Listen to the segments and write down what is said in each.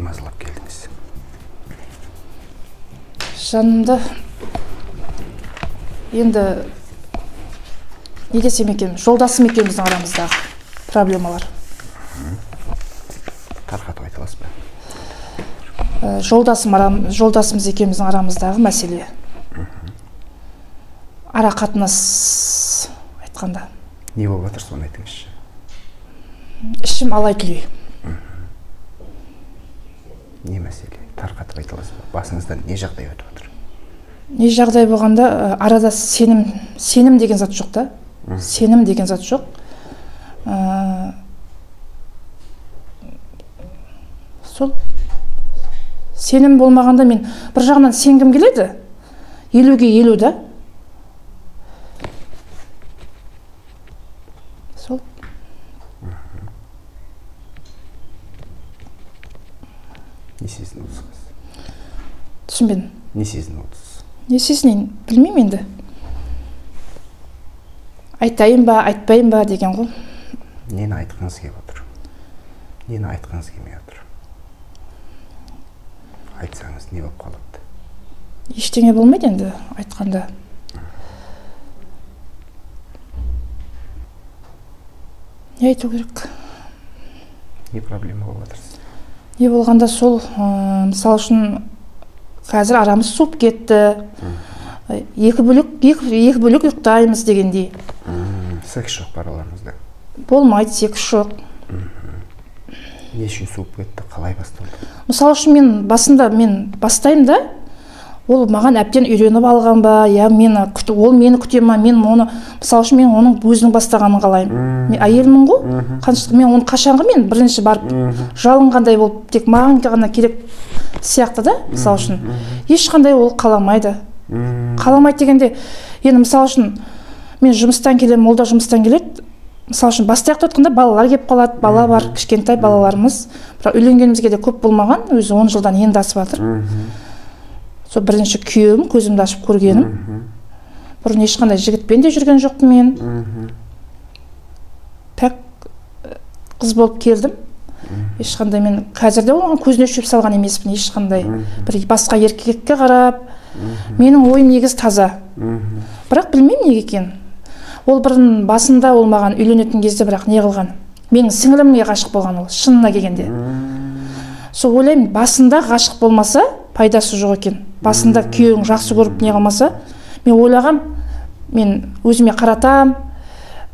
Мазалап келдіңіз? Жанымды енді не десем екен, жолдасым екеуміздің арамыздағы проблемалар. Тарқатып айта аласыз ба? Жолдасымыз екеуміздің арамыздағы мәселе. Ара қатынас айтқанда. Не болып жатыр, соны айтыңызшы. Ішім алай түлей. Не мәселе? Тарқатып айта аласыз ба? Басыңыздан не жағдай өтіп отыр? Не жағдай болғанда, арада сенім деген зат жоқ та. Сенім деген зат жоқ. Сол сенім болмағанда мен бір жағынан сенгім келеді. 50-ге 50 да. Сол. Не сезініп отырсыз? Түсінбедім. Не сезініп отырсыз? Не сезінейін, білмеймін енді. Айтайын ба, айтпайын ба деген ғой. Нені айтқыңыз келіп отыр? Нені айтқыңыз келмей отыр? Айтсаңыз не болып қалады? Ештеңе болмайды енді айтқанда. Не айту керек? Не проблема болып отырсыз? Не болғанда сол, мысал үшін қазір арамыз суып кетті. Екі бөлек ұйықтаймыз дегендей. Секс жоқ бар арамызда? Болмайды, секс жоқ. Не үшін суып кетті, қалай басталды? Мысал үшін мен басында бастаймын да, ол маған әбден үйреніп алған ба, я мені ол мені күте ма, мен оны, мысал үшін мен оның өзінің бастағанын қалаймын. Мен әйелмін ғой, мен оны қашанғы мен бірінші барып жалынғандай болып тек маған ғана керек сияқты да, мысал үшін. Ешқандай ол қаламайды. Қаламайды дегенде, енді мысал үшін мен жұмыстан келемін, ол да жұмыстан келеді. Мысал үшін бастаяқ отқанда балалар келіп қалады, бала бар, кішкентай балаларымыз. Бірақ үйленгенімізге де көп болмаған, өзі 10 жылдан енді асып жатыр. Сол бірінші күйеуім, көзімді ашып көргенім. Бұрын ешқандай жігітпен де жүрген жоқпын мен. Пәк қыз болып келдім. Ешқандай мен қазір де оған көзіне шөп салған емеспін, ешқандай. Бір басқа еркекке қарап, менің ойым негізі таза. Бірақ білмеймін неге екенін. Ол бұрын басында ол маған үйленетін кезде бірақ не қылған? Менің сіңілімге ғашық болған ол, шынына келгенде. Сол ойлаймын, басында ғашық болмаса пайдасы жоқ екен. Басында күйеуің жақсы көріп не қылмаса, мен ойлағам, мен өзіме қаратам,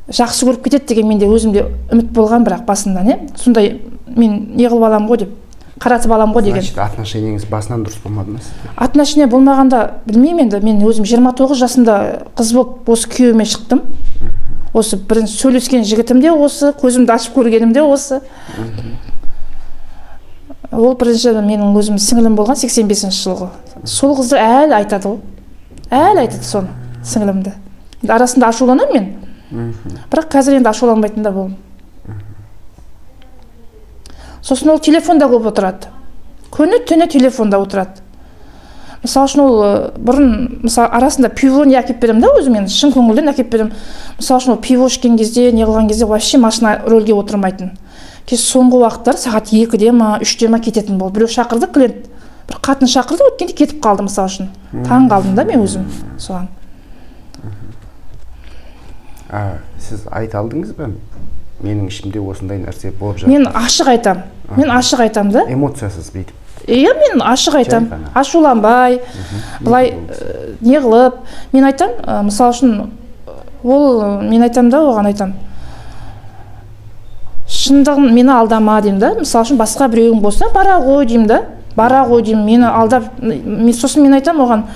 жақсы көріп кетеді деген менде өзімде үміт болған, бірақ басында не? Сондай мен не қылып алам ғой деп, қаратып алам ғой деген. Значит, отношениеңіз басынан дұрыс болмады ма сізде? Отношение болмағанда білмеймін енді, мен өзім 29 жасымда қыз болып осы күйеуіме шықтым. Осы бірінші сөйлескен жігітім де осы, көзімді ашып көргенім де осы. Ол бірінші менің өзім сіңілім болған 85 жылғы. Сол қызды әлі айтады ол. Әлі айтады соны, сіңілімді. Енді арасында ашуланамын мен. Бірақ қазір енді ашуланбайтын да болдым. Сосын ол телефонда көп отырады. Күні түні телефонда отырады. Мысалы үшін ол бұрын, мысалы арасында пиво не әкеп беремін да өзім, мен шын көңілден әкеп беремін. Мысалы үшін ол пиво ішкен кезде, не қылған кезде вообще машина рөлге отырмайтын. Кеш соңғы уақыттар сағат 2-де ма, 3-те ма кететін болды. Біреу шақырды, клиент, бір қатын шақырды, өткенде кетіп қалды мысалы үшін. Таң қалдым да мен өзім соған. Сіз айта алдыңыз ба? Менің ішімде осындай нәрсе болып жатыр. Мен ашық айтам. Мен ашық айтам да. Эмоциясыз бүйтіп. Иә, мен ашық айтам. Ашуланбай, былай не қылып, мен айтам, мысал үшін ол мен айтам да, оған айтам. Шындығын мені алдама деймін да. Мысал үшін басқа біреуің болса, бара ғой деймін да. Бара ғой деймін, мені алдап, сосын мен айтам оған,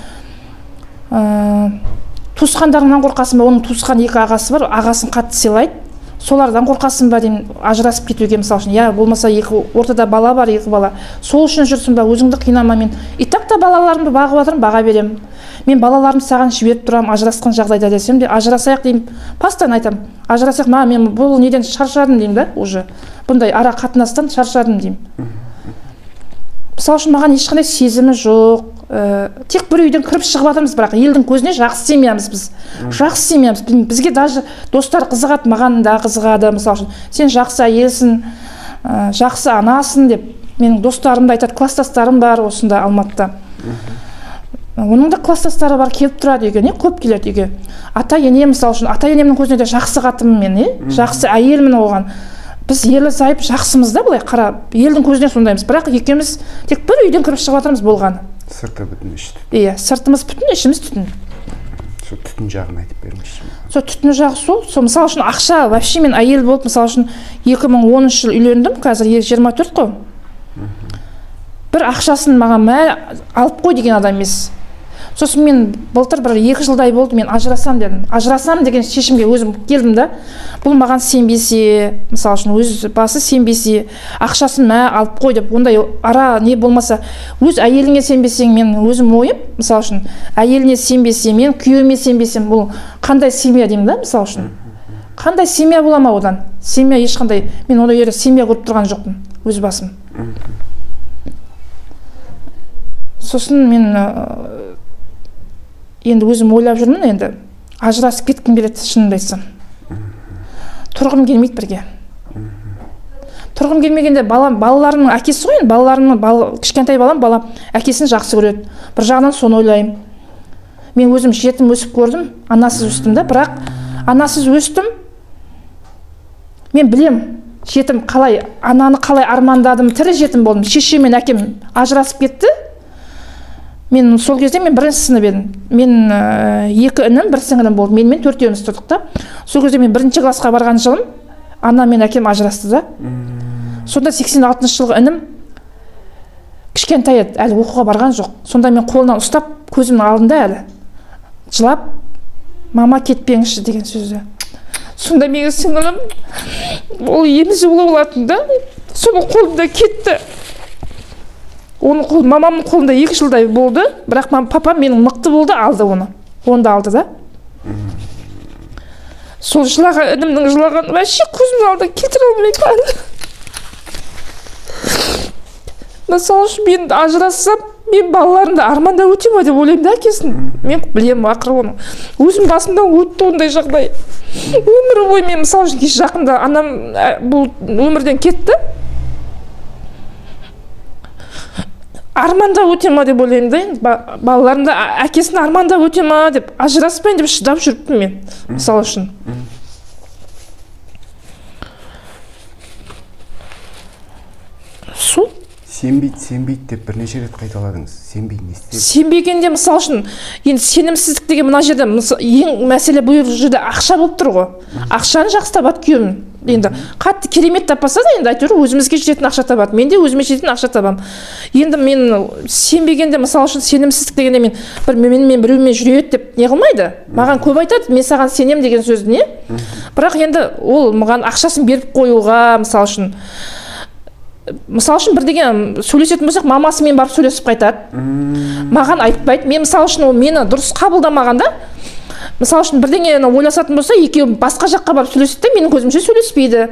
туысқандарыңнан қорқасың ба? Оның туысқан екі ағасы бар, ағасын қатты сыйлайды. Солардан қорқасың ба деймін, ажырасып кетуге мысал үшін. Я болмаса екі ортада бала бар, екі бала. Сол үшін жүрсің ба, өзіңді қинама мен. И так та балаларымды бағып жатырмын, баға беремін. Мен балаларымды саған жіберіп тұрамын, ажырасқан жағдайда десем де, ажырасайық деймін. Постоянно айтамын, ажырасайық, ма, мен бұл неден шаршадым деймін да, уже. Бұндай ара қатынастан шаршадым деймін. Мысал үшін маған ешқандай сезімі жоқ. Тек бір үйден кіріп шығып жатырмыз, бірақ елдің көзіне жақсы семьямыз біз. Жақсы семьямыз. Бізге даже достар қызығады, маған да қызығады, мысал үшін. Сен жақсы әйелсің, жақсы анасың деп. Менің достарым да айтады, класстастарым бар осында Алматыда. Оның да класстастары бар, келіп тұрады үйге, не көп келеді үйге. Ата ене, мысалы үшін, ата енемнің көзіне де жақсы қатынмын мен, не? Жақсы әйелмін оған. Біз ерлі зайып жақсымыз да, былай қара, елдің көзіне сондаймыз. Бірақ екеуміз тек бір үйден кіріп шығып жатырмыз болғаны. Сырты бүтін, іші түтін. Иә, сыртымыз бүтін, ішіміз түтін. Сол түтін жағын айтып беріңізші. Сол түтін жағы сол. Сол, мысалы үшін, ақша вообще мен әйел болып, мысалы үшін, 2010 жыл үйлендім, қазір 24 қой. Бір ақшасын маған мә алып қой деген адам емес. Сосын мен былтыр бір 2 жылдай болды, мен ажырасам дедім. Ажырасам деген шешімге өзім келдім да. Бұл маған сенбесе, мысалы үшін, өз басы сенбесе, ақшасын мә алып қой деп, ондай ара не болмаса, өз әйеліңе сенбесең, мен өзім ойым, мысалы үшін, әйеліне сенбесе, мен күйеуіме сенбесем, бұл қандай семья деймін да, мысалы үшін. Қандай семья бола ма одан? Семья ешқандай, мен ондай жерде семья көріп тұрған жоқпын, өз басым. Сосын мен енді өзім ойлап жүрмін, енді ажырасып кеткім келеді, шынымды айтсам. Тұрғым келмейді бірге. Тұрғым келмегенде балам, балаларымның әкесі ғой енді, балаларымның кішкентай балам, бала әкесін жақсы көреді. Бір жағынан соны ойлаймын. Мен өзім жетім өсіп көрдім, анасыз өстім да, бірақ анасыз өстім. Мен білем, жетім қалай, ананы қалай армандадым, тірі жетім болдым. Шешем мен әкем ажырасып кетті. Мен сол кезде мен бірінші сынып едім. Мен 2 інім, 1 сіңілім болды. Менімен төртеуміз тұрдық та. Сол кезде мен бірінші классқа барған жылым ана мен әкем ажырасты да. Сонда 86 жылғы інім кішкентай еді, әлі оқуға барған жоқ. Сонда мен қолынан ұстап, көзімнің алдында әлі жылап, мама кетпеңізші деген сөзді. Сонда менің сіңілім ол емізулі болатын да, соның қолында кетті. Оның қол, мамамның қолында 2 жылдай болды, бірақ папам менің мықты болды, алды оны. Оны да алды да. Сол жылаған, інімнің жылағанын вообще көзімнің алдына келтіре алмаймын. Мысалы үшін, мен ажырассам, мен балаларымды армандап өте ме деп ойлаймын да әкесін. Мен білемін ақыры оны. Өзім басымдан өтті ондай жағдай. Өмір бойы мен, мысалы үшін, кеше жақында анам бұл өмірден кетті. Армандап өте ма деп ойлаймын да, енді балаларым да әкесін армандап өте ма деп, ажыраспайын деп шыдап жүріппін мен, мысалы үшін. Сол. Сенбейді, сенбейді деп бірнеше рет қайталадыңыз. Сенбей не істеді? Сенбегенде, мысалы үшін, енді сенімсіздік деген мына жерде ең мәселе бұл жерде ақша болып тұр ғой. Ақшаны жақсы табады күйеуім. Енді қатты керемет таппаса да, енді әйтеуір өзімізге жететін ақша табады. Мен де өзіме жететін ақша табамын. Енді мен сенбегенде, мысалы үшін, сенімсіздік дегенде мен бір менімен біреумен жүреді деп не қылмайды. Маған көп айтады, мен саған сенем деген сөзді не. Бірақ енді ол маған ақшасын беріп қоюға, мысалы үшін, бірдеңе сөйлесетін болсақ, мамасымен барып сөйлесіп қайтады. Маған айтпайды. Мен, мысалы үшін, ол мені дұрыс қабылдамағанда, мысалы үшін, бірдеңені ойласатын болса, екеуі басқа жаққа барып сөйлеседі де, менің көзімше сөйлеспейді.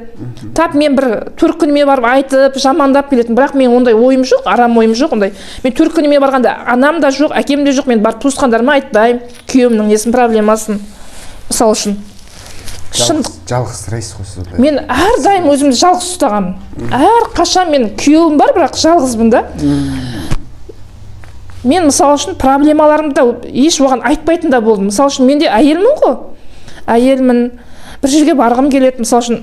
Тап мен бір төркініме барып айтып, жамандап келетін, бірақ мен ондай ойым жоқ, арам ойым жоқ ондай. Мен төркініме барғанда анам да жоқ, әкем де жоқ, мен барып туысқандарыма айтпаймын, күйеуімнің несін, проблемасын, мысалы үшін. Жалғызсырайсыз ғой сіз. Мен әрдайым өзімді жалғыз ұстағанмын. Әрқашан мен күйеуім бар, бірақ жалғызбын да. Мен, мысалы үшін, проблемаларымды да еш оған айтпайтын да болдым. Мысалы үшін, мен де әйелмін ғой. Әйелмін. Бір жерге барғым келеді. Мысалы үшін,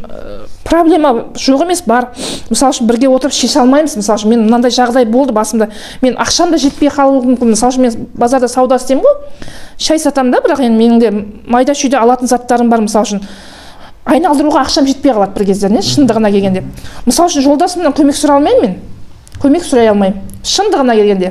проблема жоқ емес, бар. Мысалы үшін, бірге отырып шеше алмаймыз. Мысалы үшін, мен мынандай жағдай болды басымда. Мен ақшам да жетпей қалуы мүмкін. Мысалы үшін, мен базарда сауда істеймін ғой. Шай сатамын да, бірақ енді менің де майда шүйде алатын заттарым бар, мысалы үшін. Айналдыруға ақшам жетпей қалады бір кездер, не, шындығына келгенде. Мысалы үшін, жолдасымнан көмек сұрай алмаймын мен. Көмек сұрай алмаймын. Шындығына келгенде.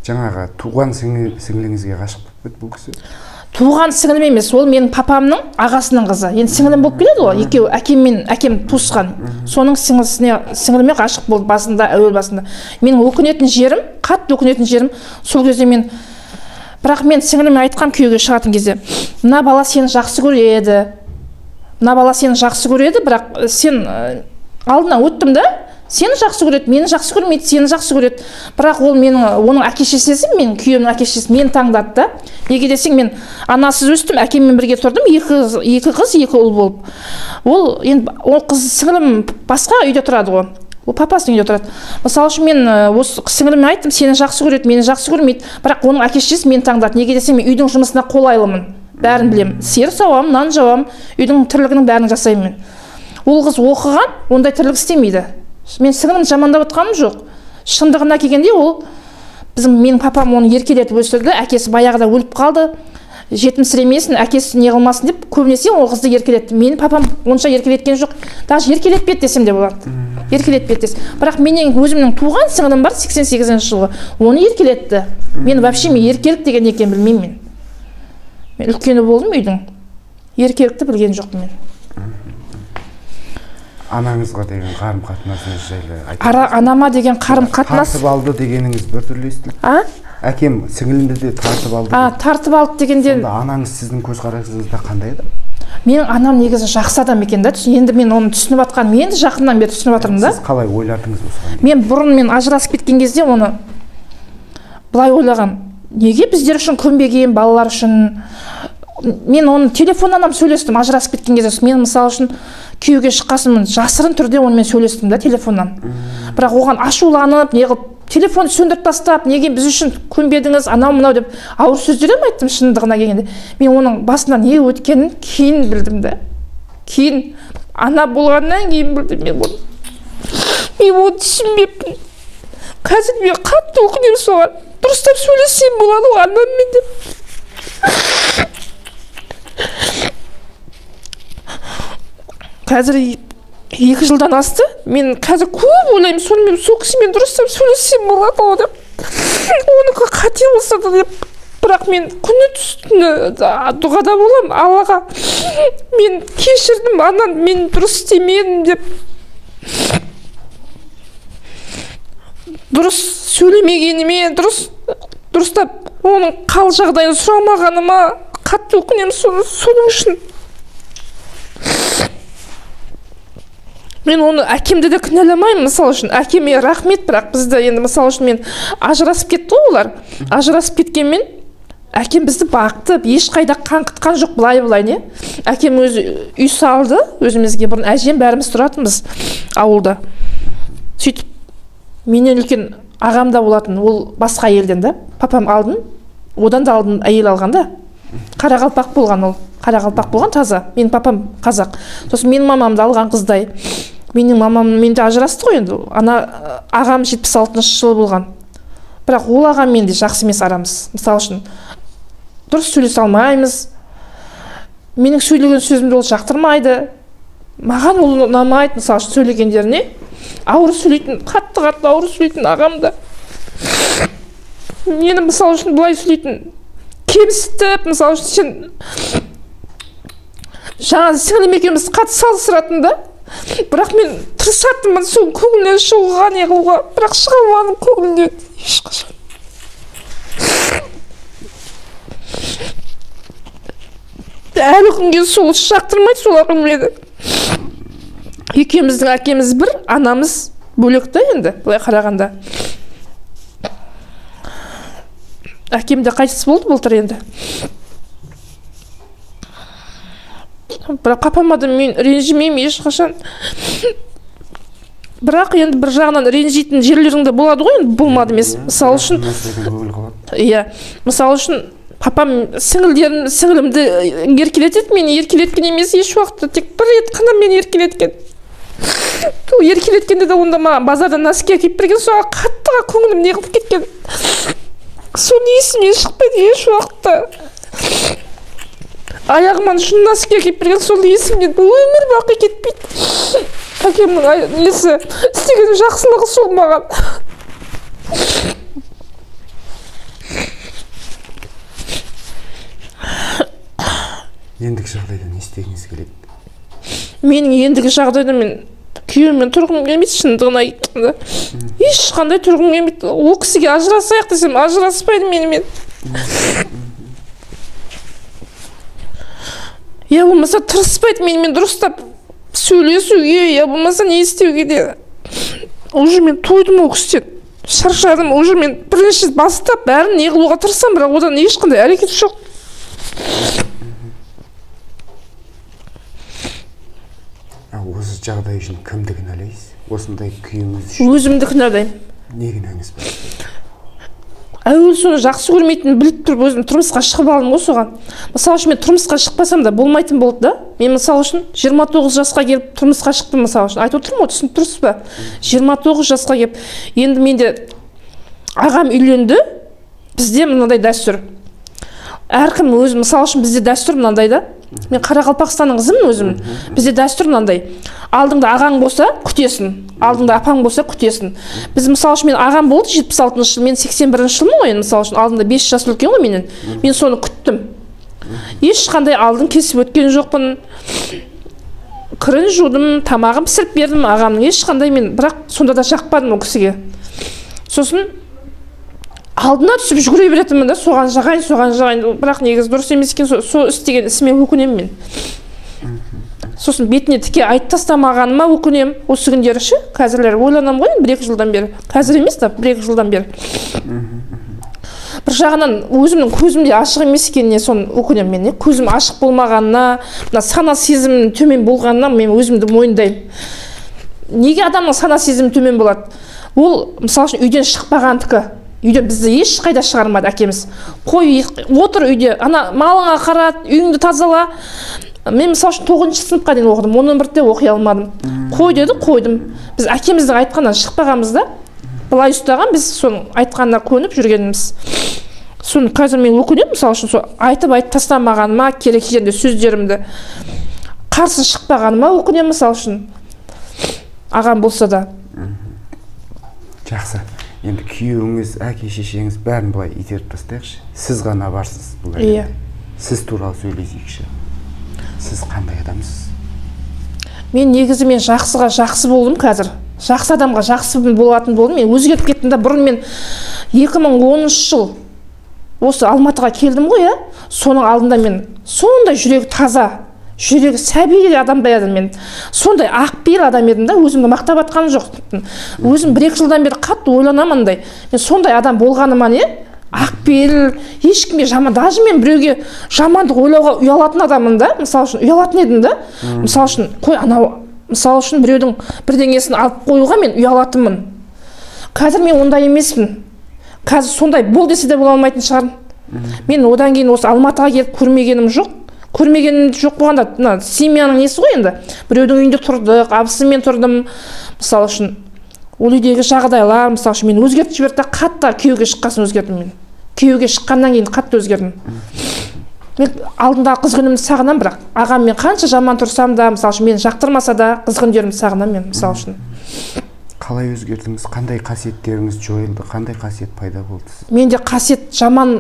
Жаңағы туған сіңліңізге ғашық болып кетті бұл кісі? Туған сіңілім емес, ол менің папамның ағасының қызы. Енді сіңілім болып келеді ғой, екеуі әкем мен әкем туысқан. Соның сіңлісіне, сіңіліме ғашық болды басында, әуел басында. Менің өкінетін жерім, қатты өкінетін жерім, сол кезде мен, бірақ мен сіңіліме айтқам күйеуге шығатын кезде, мына бала сені жақсы көреді, мына бала сені жақсы көреді, бірақ сен алдына өттім да, Сені жақсы көреді, мені жақсы көрмейді, сені жақсы көреді. Бірақ ол менің, оның әке шешесі, менің күйеуімнің әке шешесі мені таңдады да. Неге десең, мен анасыз өстім, әкеммен бірге тұрдым, екі қыз, екі ұл болып. Ол енді ол қыз сіңілім басқа үйде тұрады ғой. Ол папасының үйде тұрады. Мысалы үшін мен осы сіңіліме айттым, сені жақсы көреді, мені жақсы көрмейді. Бірақ оның әке шешесі мені таңдады. Неге десең, мен үйдің жұмысына қолайлымын. Бәрін білемін. Сиыр сауамын, нан жауамын, үйдің тірлігінің бәрін жасаймын мен. Ол қыз оқыған, ондай тірлік істемейді. Мен сіңілімді жамандап отқаным жоқ. Шындығына келгенде ол біздің, менің папам оны еркелетіп өсірді, әкесі баяғыда өліп қалды. Жетімсіремесін, әкесі не қылмасын деп көбінесе ол қызды еркелетті. Менің папам онша еркелеткен жоқ. Даже еркелетпеді десем де болады. Еркелетпеді десем. Бірақ менің өзімнің туған сіңілім бар, 88 жылғы. Оны еркелетті. Мен вообще мен еркелік деген не екенін білмеймін мен. Мен үлкені болдым үйдің. Еркелікті білген жоқпын мен. Анаңызға деген қарым-қатынасыңыз жайлы айтып. Анама деген қарым-қатынас. Тартып алды дегеніңіз біртүрлі естілді. А? Әкем сіңілімді де тартып алды. А, тартып алды дегенде. Сонда анаңыз сіздің көзқарасыңызда қандай еді? Менің анам негізі жақсы адам екен да. Енді мен оны түсініп атқаным, енді жақыннан бері түсініп жатырмын да. Сіз қалай ойладыңыз осыған? Мен бұрын мен ажырасып кеткен кезде оны былай ойлағам. Неге біздер үшін көнбеген, балалар үшін? Мен оны телефоннан сөйлестім, ажырасып кеткен кезде. Мен мысалы үшін күйеуге шыққасын жасырын түрде онымен сөйлестім да телефоннан. Бірақ оған ашуланып, не қылып, телефонды сөндіріп тастап, неге біз үшін көнбедіңіз, анау мынау деп ауыр сөздер айттым шындығына келгенде. Мен оның басынан не өткенін кейін білдім да. Кейін ана болғаннан кейін білдім мен оны. Мен оны түсінбеппін. Қазір мен қатты өкінемін соған. Дұрыстап сөйлессем болады ғой анаммен деп. Қазір 2 жылдан асты, мен қазір көп ойлаймын, сонымен сол кісімен дұрыстап сөйлессем болады ғой деп. Оныкі қате болса да деп. Бірақ мен күні түні дұғада боламын Аллаға. Мен кешірдім, анам, мен дұрыс істемедім деп. Дұрыс сөйлемегеніме, дұрыстап оның қал жағдайын сұрамағаныма қатты өкінемін соның үшін. Мен оны әкемді де кінәламаймын, мысалы үшін. Әкеме рахмет, бірақ бізді енді мысалы үшін мен ажырасып кетті ғой олар. Ажырасып кеткенмен әкем бізді бақты, ешқайда қаңғытқан жоқ былай-былай не. Әкем өзі үй салды, өзімізге бұрын әжем бәріміз тұратынбыз ауылда. Сөйтіп менен үлкен ағам да болатын, ол басқа елден да. Папам алдын, одан да алдын әйел алған да. Қарақалпақ болған ол. Қарақалпақ болған таза. Менің папам қазақ. Сосын менің мамамды алған қыздай. Менің мамам менде ажырасты ғой енді. Ана ағам 76 жылы болған. Бірақ ол ағаммен де жақсы емес арамыз. Мысалы үшін дұрыс сөйлесе алмаймыз. Менің сөйлеген сөзімді ол жақтырмайды. Маған ол ұнамайды, мысалы үшін сөйлегендеріне. Ауыр сөйлейтін, қатты-қатты ауыр сөйлейтін ағам да. Мені мысалы үшін былай сөйлейтін, кемсітіп, мысалы үшін сен жаңа сіңілім екеуміз қатты салыстыратын да. Бірақ мен тырысатынмын сол көңілінен шығуға, не қылуға, бірақ шыға алмадым көңілінен ешқашан. Әлі күнге сол жақтырмайды сол ағам мені. Екеуміздің әкеміз бір, анамыз бөлек та енді, былай қарағанда. Әкем де қайтыс болды былтыр енді. Бірақ папама да мен ренжімеймін ешқашан. Бірақ енді бір жағынан ренжитін жерлерің де болады ғой енді, болмады емес. Мысалы үшін, иә, мысалы үшін папам сіңілдерім, сіңілімді еркелетеді, мені еркелеткен емес еш уақытта, тек бір рет қана мені еркелеткен. Еркелеткенде де онда маған базардан носки әкеліп берген, соған қаттыға көңілім не қылып кеткен. Соны есімнен шықпайды еш уақытта. Аяғыман шын носки әкеліп берген, сол есімнен өмір бақи кетпейді. Әкемнің несі істеген жақсылығы сол маған. Ендігі жағдайда не істегіңіз келеді? Менің ендігі жағдайда мен күйеуіммен тұрғым келмейді, шындығын айтқанда. Ешқандай тұрғым келмейді. Ол кісіге ажырасайық десем, ажыраспайды менімен. Я болмаса тырыспайды менімен дұрыстап сөйлесуге, я болмаса не істеуге де. Уже мен тойдым ол кісіден, шаршадым. Уже мен бірінші бастап бәрін не қылуға тырысамын, бірақ одан ешқандай әрекет жоқ. Осы жағдай үшін кімді кінәлайсыз? Осындай күйіңіз үшін? Өзімді кінәлаймын. Не кінәңіз бар? Әуелі соны жақсы көрмейтінін біліп тұрып өзім тұрмысқа шығып алдым ғой соған. Мысалы үшін мен тұрмысқа шықпасам да болмайтын болды да. Мен мысалы үшін 29 жасқа келіп тұрмысқа шықтым, мысалы үшін. Айтып отырмын ғой, түсініп тұрсыз ба? 29 жасқа келіп. Енді менде ағам үйленді, бізде мынандай дәстүр. Әркім өз, мысалы үшін бізде дәстүр мынандай да. Мен Қарақалпақстанның қызымын өзім. Бізде дәстүр мынандай. Алдыңда ағаң болса, күтесің. Алдыңда апаң болса, күтесің. Біз мысалы үшін мен ағам болды 76-шы жыл, мен 81-ші жылмын ғой енді, мысалы үшін алдында 5 жас үлкен ғой менен. Мен соны күттім. Ешқандай алдын кесіп өткен жоқпын. Кірін жудым, тамағын пісіріп бердім ағамның, ешқандай мен, бірақ сонда да жақпадым ол кісіге. Сосын алдына түсіп жүгіре беретінмін да, соған жағайын, соған жағайын. Бірақ негізі дұрыс емес екен, сол істеген ісіме өкінемін мен. Сосын бетіне тіке айтып тастамағаныма өкінемін. Осы күндері ше, қазірлер ойланамын ғой енді, 1-2 жылдан бері. Қазір емес та, 1-2 жылдан бері. Бір жағынан өзімнің көзім де ашық емес екеніне соны өкінемін мен. Көзім ашық болмағанына, мына сана сезімім төмен болғанына мен өзімді мойындаймын. Неге адамның сана сезімі төмен болады? Ол, мысалы үшін, үйден шықпағандікі. Үйден бізді ешқайда шығармады әкеміз. Қой, отыр үйде, ана малыңа қара, үйіңді тазала. Мен мысалы үшін 9-шы сыныпқа дейін оқыдым, 11-де оқи алмадым. Қой деді, қойдым. Біз әкеміздің айтқанынан шықпағанбыз да. Былай ұстаған, біз соның айтқанына көніп жүргеніміз. Соны қазір мен өкінемін, мысалы үшін, сол айтып тастамағаныма, керек жерінде сөздерімді қарсы шықпағаныма өкінемін, мысалы үшін. Ағам болса да. Жақсы. Енді күйеуіңіз, әке шешеңіз бәрін былай итеріп тастайықшы. Сіз ғана барсыз бұл әлемде. Сіз туралы сөйлесейікші. Сіз қандай адамсыз? Мен негізі мен жақсыға жақсы болдым қазір. Жақсы адамға жақсы болатын болдым. Мен өзгеріп кеттім да. Бұрын мен 2010 жыл осы Алматыға келдім ғой, иә? Соның алдында мен сондай жүрегі таза, жүрегі сәби адамдай едім мен. Сондай ақпейіл адам едім да, өзімді мақтап атқаным жоқ. Өзім 1-2 жылдан бері қатты ойланамын андай. Мен сондай адам болғаныма не? Ақпейіл, ешкімге жаман, даже мен біреуге жамандық ойлауға ұялатын адаммын да, мысалы үшін ұялатын едім да. Мысалы үшін қой анау, мысалы үшін біреудің бірдеңесін алып қоюға мен ұялатынмын. Қазір мен ондай емеспін. Қазір сондай бол десе де бола алмайтын шығармын. Мен одан кейін осы Алматыға келіп көрмегенім жоқ. Көрмегенім жоқ болғанда, мына семьяның несі ғой енді. Біреудің үйінде тұрдық, абысыммен тұрдым. Мысалы үшін, ол үйдегі жағдайлар, мысалы үшін, мен өзгертіп жіберді, қатты күйеуге шыққасын өзгердім мен. Күйеуге шыққаннан кейін қатты өзгердім. Мен алдындағы қыз күнімді сағынамын, бірақ ағаммен қанша жаман тұрсам да, мысалы үшін, мені жақтырмаса да, қыз күндерімді сағынамын мен, мысалы үшін. Қалай өзгердіңіз? Қандай қасиеттеріңіз жойылды? Қандай қасиет пайда болды? Менде қасиет жаман,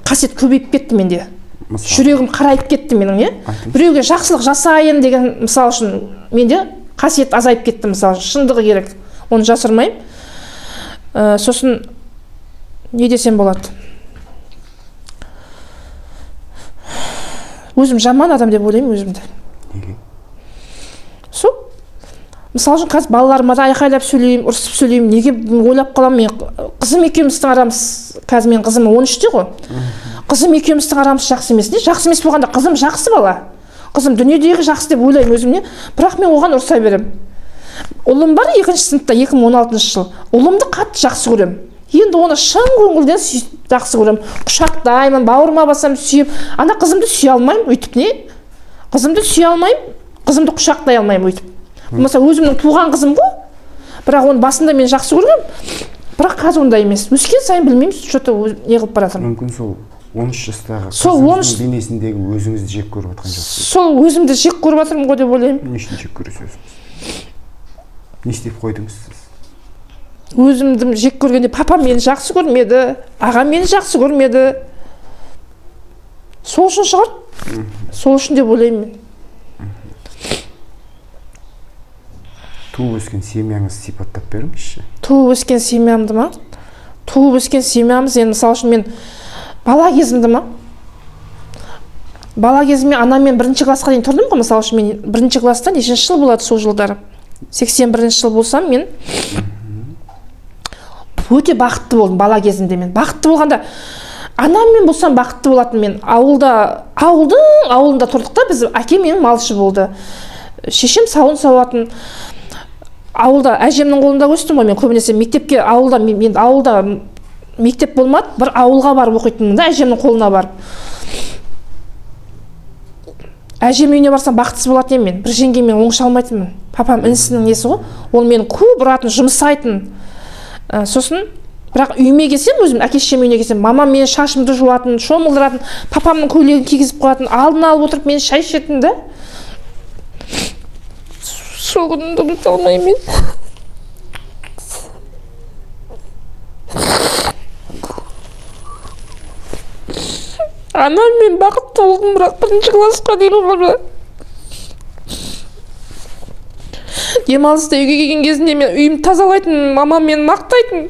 қасиет көбейіп кетті менде. Жүрегім қарайып кетті менің, не? Біреуге жақсылық жасайын деген, мысалы үшін, менде қасиет азайып кетті, мысалы үшін, шындығы керек. Оны жасырмаймын. Сосын не десем болады? Өзім жаман адам деп ойлаймын өзімді. Неге? Сол. Мысалы үшін, қазір балаларыма да айқайлап сөйлеймін, ұрсып сөйлеймін. Неге ойлап қаламын мен? Қызым екеуміздің арамыз, қазір мен қызым 13-те ғой. Қызым екеуміздің арамыз жақсы емес. Не жақсы емес болғанда қызым жақсы бала. Қызым дүниедегі жақсы деп ойлаймын өзімне. Бірақ мен оған ұрса беремін. Ұлым бар 2-ші сыныпта, 2016 жыл. Ұлымды қатты жақсы көремін. Енді оны шын көңілден жақсы көремін. Құшақтаймын, бауырыма басам, сүйіп. Ана қызымды сүйе алмаймын, өйтіп не? Қызымды сүйе алмаймын, қызымды құшақтай алмаймын өйтіп. Болмаса өзімнің туған қызым ғой. Бірақ оны басында мен жақсы көргем. Бірақ қазір ондай емес. Өскен сайын білмеймін, что-то не қылып бара жатырмын. Мүмкін сол 13 жастағы қызыңыздың денесіндегі өзіңізді жек көріп жатқан жоқсыз. Сол өзімді жек көріп жатырмын ғой деп ойлаймын. Не үшін жек көресіз өзіңізді? Не істеп қойдыңыз сіз? Өзімді жек көргенде папам мені жақсы көрмеді, ағам мені жақсы көрмеді. Сол үшін шығар. Сол үшін деп ойлаймын мен. Туып өскен семьяңызды сипаттап беріңізші. Туып өскен семьямды ма? Туып өскен семьямыз енді, мысалы үшін, мен бала кезімді ма? Бала кезімде анаммен 1-ші классқа дейін тұрдым ғой, мысалы үшін, мен 1-ші класста нешінші жыл болады сол жылдары? 81-ші жыл болсам, мен Өте бақытты болдым бала кезімде мен. Бақытты болғанда анаммен болсам бақытты болатын мен. Ауылда, ауылдың ауылында тұрдық та біз, әкем менің малшы болды. Шешем сауын сауатын. Ауылда әжемнің қолында өстім ғой мен көбінесе. Мектепке ауылда, мен ауылда мектеп болмады, бір ауылға барып оқитынмын да, әжемнің қолына барып. Әжем үйіне барсам бақытсыз болатын едім мен. Бір жеңгеммен оңаша алмайтынмын. Папам інісінің несі ғой, ол мені көп ұратын, жұмсайтын. Сосын бірақ үйіме келсем, өзім әке шешем үйіне келсем, мамам менің шашымды жуатын, шомылдыратын, папамның көйлегін кигізіп қоятын, алдына алып отырып мені шай ішетін да. Сол күнді ұмыта алмаймын мен. Анам мен бақытты болдым, бірақ бірінші классқа дейін ғана. Демалыста үйге келген кезінде мен үйімді тазалайтын, мамам мені мақтайтын.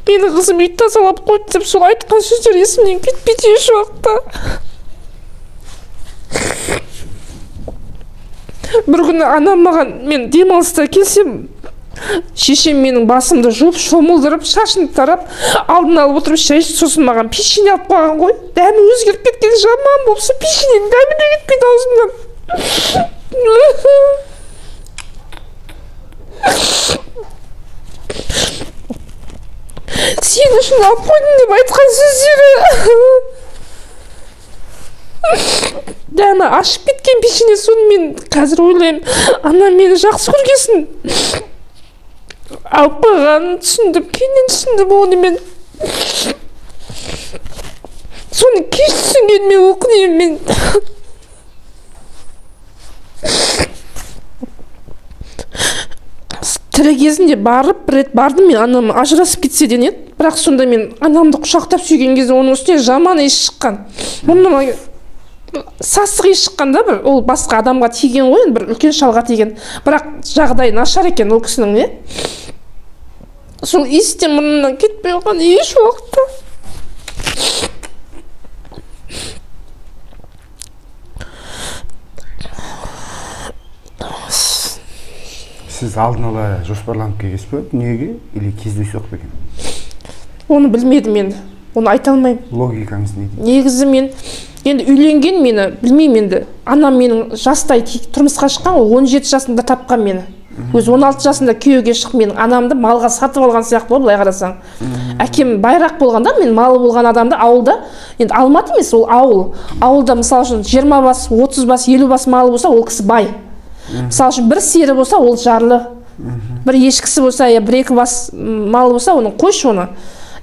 Мені қызым үйді тазалап қойды деп сол айтқан сөздер есімнен кетпейді еш уақытта. Бір күні анам маған, мен демалыста келсем, шешем менің басымды жуып, шомылдырып, шашын тарап, алдын алып отырып шай ішіп, сосын маған печенье алып қойған ғой. Дәмі өзгеріп кеткен, жаман болып, сол печеньенің дәмі де кетпейді аузымнан. Сен үшін алып қойдым деп айтқан сөздері. Дәмі ашып кеткен печенье, соны мен қазір ойлаймын, анам мені жақсы көргесін алып қойғанын түсіндім, кейіннен түсіндім оны мен. Соны кеш түсінгеніме өкінемін мен. Тірі кезінде барып, бір рет бардым мен, анам ажырасып кетсе де не, бірақ сонда мен анамды құшақтап сүйген кезде оның үстіне жаман иіс шыққан. Мұрныма сасық иіс шыққан да бір, ол басқа адамға тиген ғой, енді бір үлкен шалға тиген. Бірақ жағдай нашар екен ол кісінің, не? Сол иіс те мұрнымнан кетпей қалған еш уақытта. Сіз алдын ала жоспарланып келгенсіз бе дүниеге, или кездейсоқ па екен? Оны білмедім енді, оны айта алмаймын. Логикаңыз не дейді? Негізі мен енді үйленген мені, білмеймін енді. Анам менің жастай тұрмысқа шыққан, ол 17 жасында тапқан мені. Өзі 16 жасында күйеуге шығып, менің анамды малға сатып алған сияқты ғой, былай қарасаң. Әкем байрақ болғанда, мен малы болған адамды ауылда, енді Алматы емес, ол ауыл. Ауылда мысалы үшін 20 бас, 30 бас, 50 бас малы болса, ол кісі бай. Мысалы үшін бір сиыры болса, ол жарлы. Бір ешкісі болса, я бір-екі бас малы болса, оның қойшы оны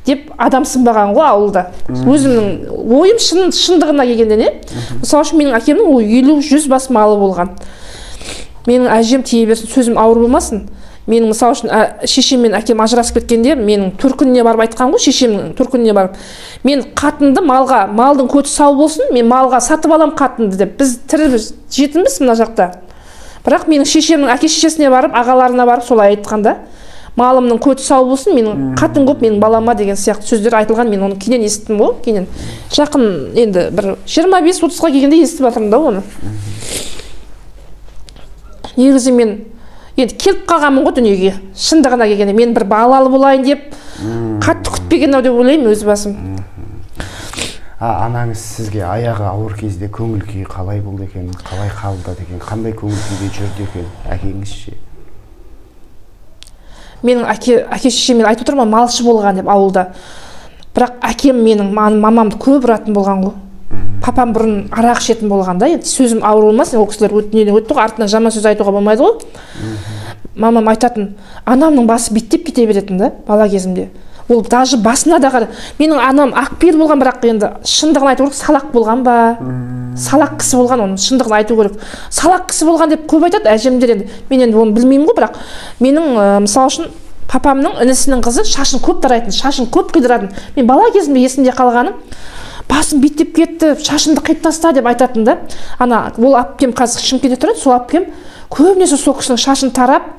деп адам сынбаған ғой ауылда. Өзімнің ойым шындығына келгенде не? Мысалы үшін менің әкемнің ол 50-100 бас малы болған. Менің әжем тие берсін, сөзім ауыр болмасын. Менің мысалы үшін шешем мен әкем ажырасып кеткенде, менің төркініне барып айтқан ғой, шешемнің төркініне барып. Мен қатынды малға, малдың көті сау болсын, мен малға сатып алам қатынды деп. Біз тірі жетімбіз мына жақта. Бірақ менің шешемнің әке шешесіне барып, ағаларына барып солай айтқанда, малымның көті сау болсын, менің қатын көп, менің балама деген сияқты сөздер айтылған, мен оны кейіннен естідім ғой, кейіннен. Жақын енді бір 25-30-ға келгенде естіп жатырмын да оны. Негізі мен енді келіп қалғанмын ғой дүниеге, шындығына келгенде мен бір балалы болайын деп қатты күтпеген ау деп ойлаймын өз басым. Анаңыз сізге аяғы ауыр кезде көңіл күйі қалай болды екен, қалай қабылдады екен, қандай көңіл күйде жүрді екен, әкеңіз ше? Менің әке шешем мен айтып отырмын малшы болған деп ауылда. Бірақ әкем менің мамамды көп ұратын болған ғой. Папам бұрын арақ ішетін болған да, енді сөзім ауыр болмасын, ол кісілер дүниеден өтті ғой, артынан жаман сөз айтуға болмайды ғой. Мамам айтатын, анамның басы биттеп кете беретін да бала кезімде. Ол даже басына да қара. Менің анам ақпейіл болған, бірақ енді шындығын айту керек, салақ болған ба? Салақ кісі болған, оның шындығын айту керек. Салақ кісі болған деп көп айтады әжемдер енді. Мен енді оны білмеймін ғой, бірақ менің мысалы үшін папамның інісінің қызы шашын көп тарайтын, шашын көп қидыратын. Мен бала кезімде есімде қалғаным, басым биттеп кетті, шашымды қиып таста деп айтатын да. Ана ол әпкем қазір Шымкентте тұрады, сол әпкем көбінесе сол кісінің шашын тарап,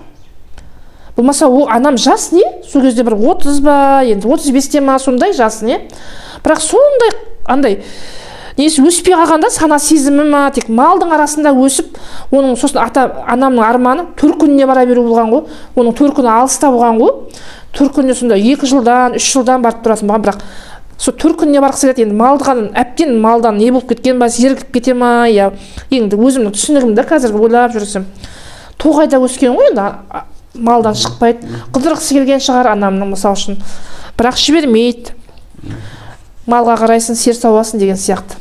болмаса ол анам жас не, сол кезде бір 30 ба, енді 35-те ма, сондай жас не. Бірақ сондай андай несі өспей қалғанда сана сезімі ма, тек малдың арасында өсіп, оның сосын ата анамның арманы төркініне бара беру болған ғой. Оның төркіні алыста болған ғой. Төркініне сонда 2 жылдан, 3 жылдан барып тұратын болған, бірақ сол төркініне барғысы келеді. Енді малдыған әбден малдан не болып кеткен ба, зерігіп кете ма, я енді өзімнің түсінігім да қазіргі ойлап жүрсем. Тоғайда өскен ғой енді, малдан шықпайды. Қыдырғысы келген шығар анамның мысал үшін. Бірақ жібермейді. Малға қарайсың, сер сауасың деген сияқты.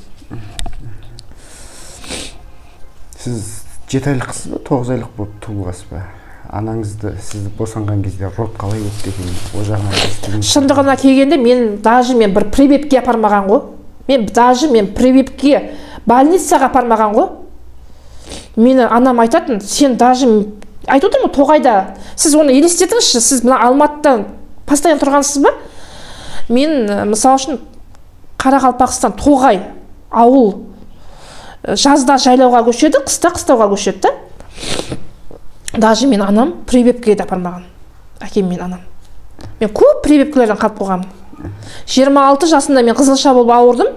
Сіз 7 айлықсыз ба, 9 айлық болып туылғансыз ба? Анаңызды, сізді босанған кезде род қалай өтті екен? О жағынан естідіңіз. Шындығына келгенде мен даже мен бір прививке апармаған ғой. Мен даже мен прививке больницаға апармаған ғой. Мені анам айтатын, сен даже айтып отырмын тоғайда. Сіз оны елестетіңізші, сіз мына Алматыда постоянно тұрғансыз ба? Мен мысалы үшін Қарақалпақстан тоғай ауыл, жазда жайлауға көшеді, қыста қыстауға көшеді да. Даже мен анам прививкеге де апармаған. Әкем мен анам. Мен көп прививкелерден қалып қойғанмын. 26 жасында мен қызылша болып ауырдым.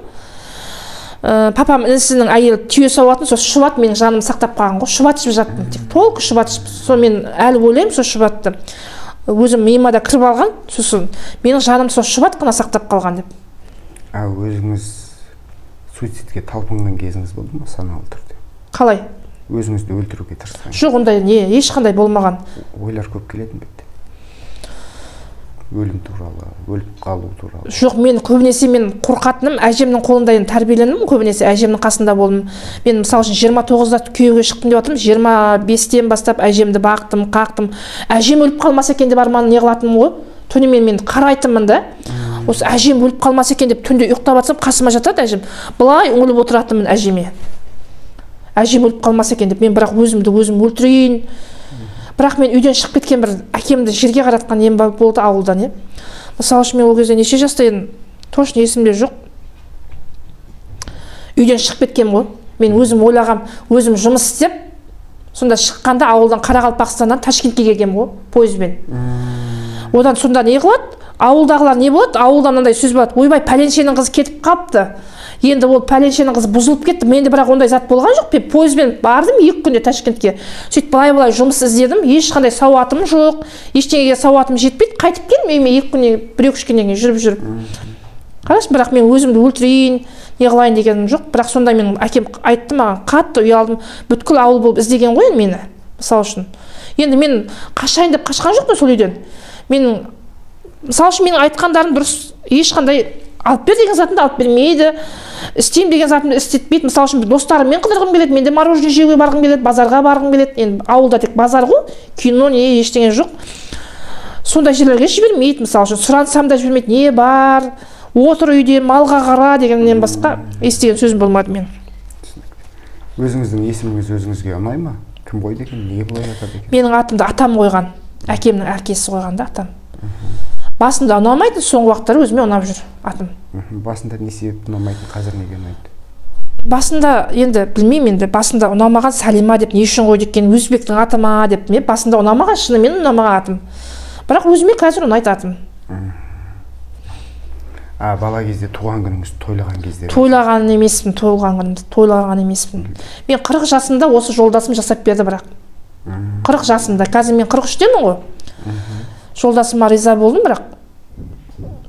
Папам інісінің әйелі түйе сауатын, сол шұбат менің жанымды сақтап қалған ғой. Шұбат ішіп жаттым. Тек толық шұбат ішіп. Сол мен әлі ойлаймын сол шұбатты. Өзім миыма да кіріп алған, сосын менің жанымды сол шұбат қана сақтап қалған деп. А өзіңіз суицидке талпынған кезіңіз болды ма саналы түрде? Қалай? Өзіңізді өлтіруге тырысқан? Жоқ, ондай не, ешқандай болмаған. Ойлар көп келетін бе еді? Өлім туралы, өліп қалу туралы. Жоқ, мен көбінесе мен қорқатыным, әжемнің қолында енді тәрбиелендім, көбінесе әжемнің қасында болдым. Мен мысалы үшін 29-да күйеуге шықтым деп жатырмын, 25-тен бастап әжемді бақтым, қақтым. Әжем өліп қалмаса екен деп арман не қылатыным ғой. Түнімен мен қарайтынмын да. Осы әжем өліп қалмаса екен деп түнде ұйықтап жатсам, қасыма жатады әжем. Былай үңіліп отыратынмын әжеме. Әжем өліп қалмаса екен деп, мен бірақ өзімді өзім өлтірейін. Бірақ мен үйден шығып кеткен бір әкемді жерге қаратқан ем болды ауылдан, е. Мысалы үшін мен ол кезде неше жаста едім, точно есімде жоқ. Үйден шығып кеткем ғой. Мен өзім ойлағам, өзім жұмыс істеп, сонда шыққанда ауылдан Қарақалпақстаннан Ташкентке келгем ғой, пойызбен. Одан сонда не қылады? Ауылдағылар не болады? Ауылда мынандай сөз болады. Ойбай, пәленшенің қызы кетіп қалыпты. Енді ол пәленшенің қызы бұзылып кетті. Менде бірақ ондай зат болған жоқ. Мен пойызбен бардым 2 күнде Ташкентке. Сөйтіп былай-былай жұмыс іздедім. Ешқандай сауатым жоқ. Ештеңеге сауатым жетпейді. Қайтып келдім үйіме 2 күннен, 1-2 күннен кейін жүріп-жүріп. Қарашы, бірақ мен өзімді өлтірейін, не қылайын дегенім жоқ. Бірақ сонда менің әкем айтты маған, қатты ұялдым. Бүткіл ауыл болып іздеген ғой енді мені, мысалы үшін. Енді мен қашайын деп қашқан жоқпын сол үйден. Менің, мысалы үшін, менің айтқандарым дұрыс, ешқандай алып бер деген затымды алып бермейді, істеймін деген затымды істетпейді. Мысалы үшін, достарыммен қыдырғым келеді, мен де мороженое жеуге барғым келеді, базарға барғым келеді. Енді ауылда тек базар ғой, кино не, ештеңе жоқ. Сондай жерлерге жібермейді, мысалы үшін, сұрансам да жібермейді. Не бар, отыр үйде, малға қара дегеннен басқа естіген сөзім болмады мен. Өзіңіздің есіміңіз өзіңізге ұнай ма? Кім қойды екен, неге бұлай атады екен? Менің атымды атам қойған, әкемнің әкесі қойған да атам. Басында ұнамайтын, соңғы уақыттары өзіме ұнап жүр атым. Басында не себепті ұнамайтын, қазір неге ұнайды? Басында енді білмеймін, енді басында ұнамаған Салима деп не үшін қойды екен, өзбектің аты ма деп. Мен басында ұнамаған, шынымен ұнамаған атым. Бірақ өзіме қазір ұнайды атым. А бала кезде туған күніңіз тойлаған кезде? Тойлаған емеспін, туған күнімді тойлаған емеспін. Мен 40 жасымда осы жолдасым жасап берді бірақ. 40 жасымда, қазір мен 43-темін ғой. Жолдасыма риза болдым, бірақ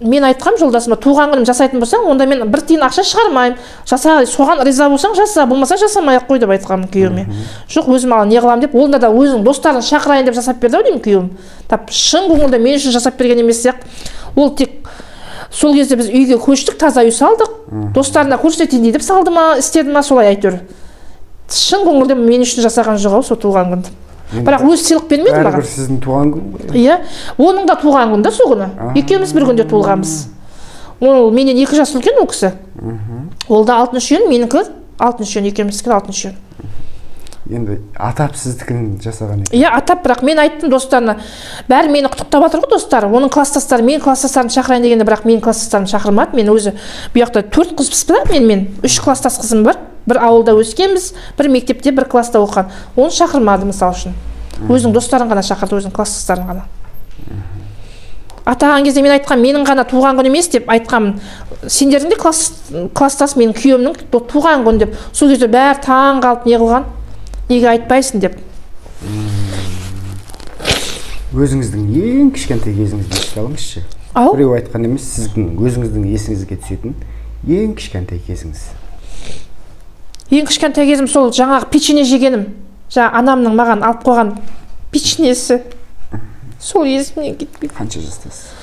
мен айтқам жолдасыма, туған күнім жасайтын болсаң, онда мен бір тиын ақша шығармаймын. Жаса, соған риза болсаң жаса, болмаса жасамай ақ қой деп айтқанмын күйеуіме. Жоқ, өзім ал не қыламын деп, онда да өзінің достарын шақырайын деп жасап берді ау деймін күйеуім. Тап шын көңілді мен үшін жасап берген емес сияқты. Ол тек сол кезде біз үйге көштік, таза үй салдық. Достарына көрсетейін деп салды ма, істеді ма, солай әйтеуір. Шын көңілді мен үшін жасаған жоқ ау сол туған күнді. Бірақ өз сыйлық бермеді маған. Бәрібір сіздің туған күн ғой. Иә, оның да туған күні да сол күні. Екеуміз бір күнде туылғанбыз. Ол менен 2 жас үлкен ол кісі. Ол да 6 июнь, менікі 6 июнь, екеуміздікі 6 июнь. Енді атап сіздікін жасаған екен. Иә, атап, бірақ мен айттым достарына. Бәрі мені құттықтап жатыр ғой достары. Оның класстастары, менің класстастарымды шақырайын дегенде, бірақ менің класстастарым шақырмады. Мен өзі бұл жақта 4 қызбыз ба, мен 3 класстас қызым бар. Бір ауылда өскенбіз, бір мектепте, бір класста оқыған. Оны шақырмады мысалы үшін. Өзінің достарын ғана шақырды, өзінің класстастарын ғана. Атаған кезде мен айтқан, менің ғана туған күн емес деп айтқанмын. Сендердің де класстас менің күйеуімнің туған күні деп. Сол кезде бәрі таң қалып не қылған? Неге айтпайсың деп. Өзіңіздің ең кішкентай кезіңізді еске алыңызшы. Ау? Біреу айтқан емес, сіздің өзіңіздің есіңізге түсетін ең кішкентай кезіңіз. Ең кішкентай кезім сол жаңағы печенье жегенім. Жаңа анамның маған алып қойған печеньесі. Сол есімнен кетпейді. Қанша жастасыз?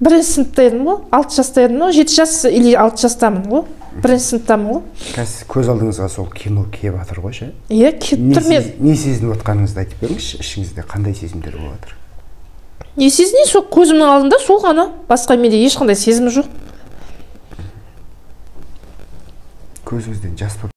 Бірінші сыныпта едім ғой, 6 жаста едім ғой, 7 жас или 6 жастамын ғой. Бірінші сыныптамын ғой. Қазір көз алдыңызға сол кино келіп жатыр ғой ше? Иә, келіп тұр мен. Не сезініп отқаныңызды айтып беріңізші, ішіңізде қандай сезімдер болып жатыр? Не сезінейін, сол көзімнің алдында сол ғана. Басқа менде ешқандай сезім жоқ. Көзіңізден жас болып